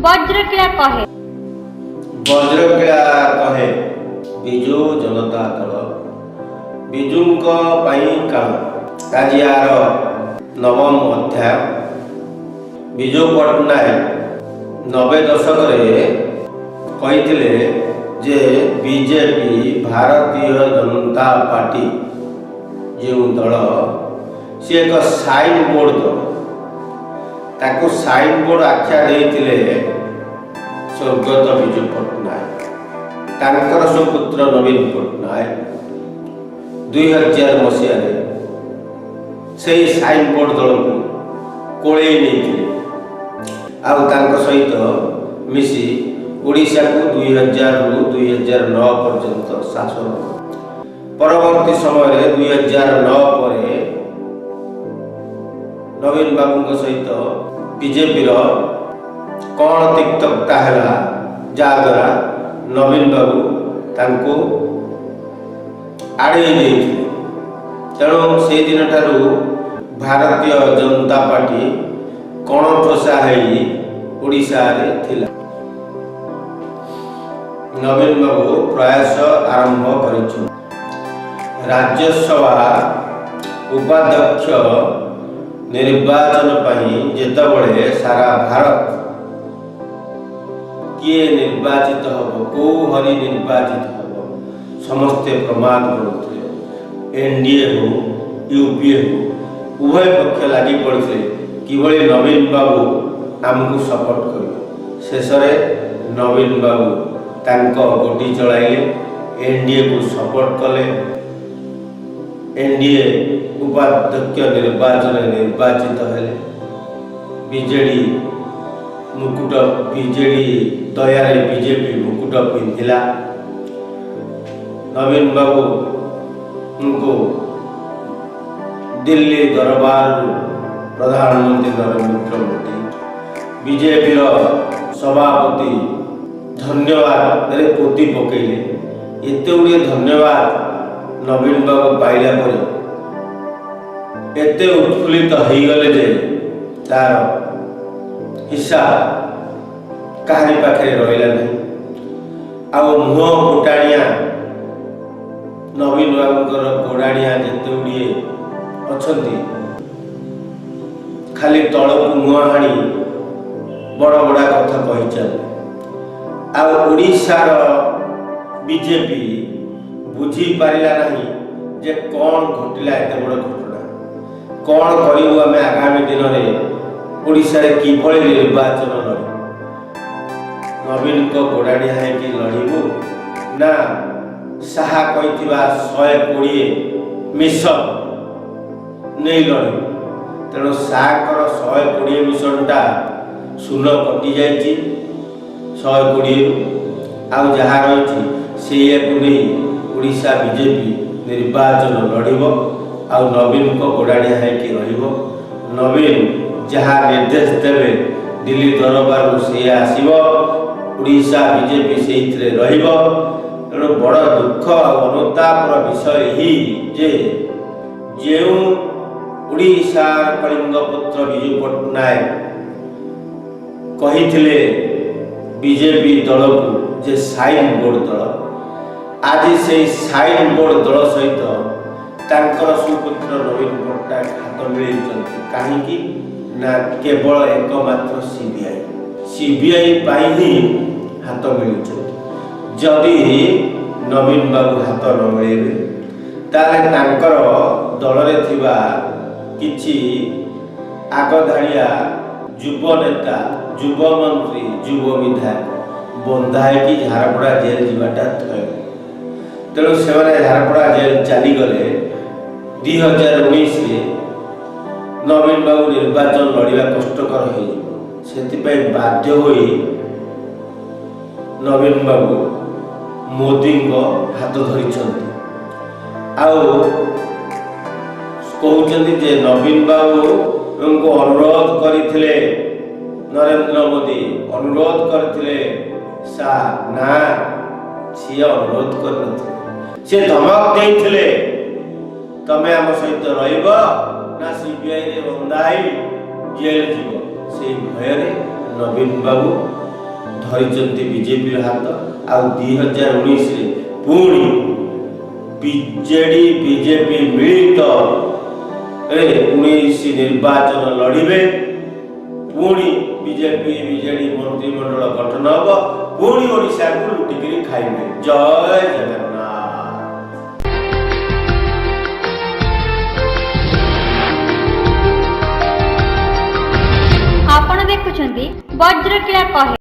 ବଜ୍ରକିଳା କହେ। ବଜ୍ରକିଳା କହେ, ବିଜୁ ଜନତା ଦଳ ବିଜୁଙ୍କ ପାଇଁ କାଳ। ଆଜି ଏହାର ନବମ ଅଧ୍ୟାୟ। ବିଜୁ ପଟ୍ଟନାୟକ 90 ଦଶକରେ କହିଥିଲେ ଯେ ବିଜେପି, ଭାରତୀୟ ଜନତା ପାର୍ଟି ଯେଉଁ ଦଳ, ସିଏ ଏକ ସାଇନ୍ ବୋର୍ଡ ଦଳ। ତାକୁ ସାଇନ୍ ବୋର୍ଡ ଆଖ୍ୟା ଦେଇଥିଲେ ସ୍ୱର୍ଗତ ବିଜୁ ପଟ୍ଟନାୟକ। ତାଙ୍କର ସୁପୁତ୍ର ନବୀନ ପଟ୍ଟନାୟକ 2000 ମସିହାରେ ସେଇ ସାଇନ୍ ବୋର୍ଡ ଦଳକୁ କୋଳେଇ ନେଇଥିଲେ ଆଉ ତାଙ୍କ ସହିତ ମିଶି ଓଡ଼ିଶାକୁ 2000ରୁ 2009 ପର୍ଯ୍ୟନ୍ତ ଶାସନ କଲେ। ପରବର୍ତ୍ତୀ ସମୟରେ 2009 ପରେ ନବୀନ ବାବୁଙ୍କ ସହିତ ବିଜେପିର କ'ଣ ତିକ୍ତତା ହେଲା, ଯାହାଦ୍ୱାରା ନବୀନ ବାବୁ ତାଙ୍କୁ ଆଡ଼େଇ ଦେଇଥିଲେ। ତେଣୁ ସେଇ ଦିନଠାରୁ ଭାରତୀୟ ଜନତା ପାର୍ଟି କଣଠୋସା ହେଇ ଓଡ଼ିଶାରେ ଥିଲା। ନବୀନ ବାବୁ ପ୍ରୟାସ ଆରମ୍ଭ କରିଛନ୍ତି। ରାଜ୍ୟସଭା ଉପାଧ୍ୟକ୍ଷ ନିର୍ବାଚନ ପାଇଁ ଯେତେବେଳେ ସାରା ଭାରତ କିଏ ନିର୍ବାଚିତ ହେବ, କୋଉ ହରି ନିର୍ବାଚିତ ହେବ, ସମସ୍ତେ ପ୍ରମାଦ କରୁଥିଲେ। ଏନ୍ଡିଏ ହଉ, ୟୁପିଏ ହଉ, ଉଭୟ ପକ୍ଷ ଲାଗି ପଡ଼ିଥିଲେ କିଭଳି ନବୀନ ବାବୁ ଆମକୁ ସପୋର୍ଟ କରିବେ। ଶେଷରେ ନବୀନ ବାବୁ ତାଙ୍କ ଗୋଟି ଚଳାଇଲେ, ଏନ୍ଡିଏକୁ ସପୋର୍ଟ କଲେ। ଏନ୍ଡିଏ ଉପାଧ୍ୟକ୍ଷ ନିର୍ବାଚନରେ ନିର୍ବାଚିତ ହେଲେ। ବିଜେଡ଼ି ମୁକୁଟ, ବିଜେଡ଼ି ଦୟାରେ ବିଜେପି ମୁକୁଟ ପିନ୍ଧିଲା। ନବୀନ ବାବୁଙ୍କୁ ଦିଲ୍ଲୀ ଦରବାରରୁ ପ୍ରଧାନମନ୍ତ୍ରୀ ନରେନ୍ଦ୍ର ମୋଦି, ବିଜେପିର ସଭାପତି ଧନ୍ୟବାଦରେ ପୋତି ପକେଇଲେ। ଏତେ ଗୁଡ଼ିଏ ଧନ୍ୟବାଦ ନବୀନ ବାବୁ ପାଇଲା ପରେ ଏତେ ଉତ୍ଫୁଲ୍ଲିତ ହେଇଗଲେ ଯେ ତାର ହିସାବ କାହାରି ପାଖରେ ରହିଲା ନାହିଁ। ଆଉ ମୁହଁ ଫୁଟାଣିଆ ନବୀନ ବାବୁଙ୍କର ଗୋଡ଼ାଣିଆ ଯେତେ ଗୁଡ଼ିଏ ଅଛନ୍ତି, ଖାଲି ତଳକୁ ମୁହଁ ହାଣି ବଡ଼ ବଡ଼ କଥା କହିଛନ୍ତି। ଆଉ ଓଡ଼ିଶାର ବିଜେପି ବୁଝିପାରିଲା ନାହିଁ ଯେ କ'ଣ ଘଟିଲା, ଏତେ ବଡ଼ ଘଟଣା, କ'ଣ କରିବୁ ଆମେ, ଆଗାମୀ ଦିନରେ ଓଡ଼ିଶାରେ କିଭଳି ନିର୍ବାଚନ ଲଢ଼ିବୁ, ନବୀନଙ୍କ ଗୋଡ଼ାଣିଆ ହେଇକି ଲଢ଼ିବୁ ନା ଶାହା କହିଥିବା 120 ମିଶନ ନେଇ ଲଢ଼ିବୁ। ତେଣୁ ଶାହାଙ୍କର 120 ମିଶନଟା ଶୂନ କଟିଯାଇଛି 120ରୁ। ଆଉ ଯାହା ରହିଛି, ସେଇଆକୁ ନେଇ ଓଡ଼ିଶା ବିଜେପି ନିର୍ବାଚନ ଲଢ଼ିବ ଆଉ ନବୀନଙ୍କ ଗୋଡ଼ାଣିଆ ହେଇକି ରହିବ। ନବୀନ ଯାହା ନିର୍ଦ୍ଦେଶ ଦେବେ, ଦିଲ୍ଲୀ ଦରବାରରୁ ସେଇଆ ଆସିବ, ଓଡ଼ିଶା ବିଜେପି ସେଇଥିରେ ରହିବ। ତେଣୁ ବଡ଼ ଦୁଃଖ ଆଉ ଅନୁତାପର ବିଷୟ ଏହି ଯେ ଯେଉଁ ଓଡ଼ିଶାର କଳିଙ୍ଗ ପୁତ୍ର ବିଜୁ ପଟ୍ଟନାୟକ କହିଥିଲେ ବିଜେପି ଦଳକୁ ଯେ ସାଇନ୍ ବୋର୍ଡ ଦଳ, ଆଜି ସେଇ ସାଇନ୍ ବୋର୍ଡ ଦଳ ସହିତ ତାଙ୍କର ସୁପୁତ୍ର ନବୀନ ପଟ୍ଟନାୟକ ହାତ ମିଳେଇଛନ୍ତି। କାହିଁକି ନା କେବଳ ଏକମାତ୍ର ସିବିଆଇ, ସିବିଆଇ ପାଇଁ ହିଁ ହାତ ମିଳୁଛନ୍ତି। ଯଦି ନବୀନ ବାବୁ ହାତ ନ ମିଳେଇବେ, ତାହେଲେ ତାଙ୍କର ଦଳରେ ଥିବା କିଛି ଆଗଧାଡ଼ିଆ ଯୁବ ନେତା, ଯୁବ ମନ୍ତ୍ରୀ, ଯୁବ ବିଧାୟକ ବନ୍ଧା ହେଇକି ଝାରପଡ଼ା ଜେଲ୍ ଯିବାଟା ଥୟ। ତେଣୁ ସେମାନେ ଝାରପଡ଼ା ଜେଲ୍ ଚାଲିଗଲେ 2019ରେ ନବୀନ ବାବୁ ନିର୍ବାଚନ ଲଢ଼ିବା କଷ୍ଟକର ହେଇଯିବ। ସେଥିପାଇଁ ବାଧ୍ୟ ହୋଇ ନବୀନ ବାବୁ ମୋଦିଙ୍କ ହାତ ଧରିଛନ୍ତି ଆଉ କହୁଛନ୍ତି ଯେ ନବୀନ ବାବୁଙ୍କୁ ଅନୁରୋଧ କରିଥିଲେ ନରେନ୍ଦ୍ର ମୋଦି, ଅନୁରୋଧ କରିଥିଲେ ଶାହ। ନା, ସିଏ ଅନୁରୋଧ କରିନଥିଲେ, ସିଏ ଧମକ ଦେଇଥିଲେ, ତମେ ଆମ ସହିତ ରହିବ ନା ସିବିଆଇରେ ବନ୍ଧା ହେଇ ଜେଲ୍ ଯିବ। ସେଇ ଭୟରେ ନବୀନ ବାବୁ ଧରିଛନ୍ତି ବିଜେପିର ହାତ। ଆଉ 2019ରେ ପୁଣି ବିଜେଡି ବିଜେପି ମିଳିତ ରେ 19 ନିର୍ବାଚନ ଲଢ଼ିବେ। ପୁଣି ବିଜେପି ବିଜେଡି ମନ୍ତ୍ରିମଣ୍ଡଳ ଗଠନ ହେବ, ପୁଣି ଓଡ଼ିଶାକୁ ଲୁଟିକିରି ଖାଇବେ। ଜୟ ଜଗନ୍ନାଥ। ଆପଣ ଦେଖୁଛନ୍ତି ବଜ୍ରକିଳା କହେ।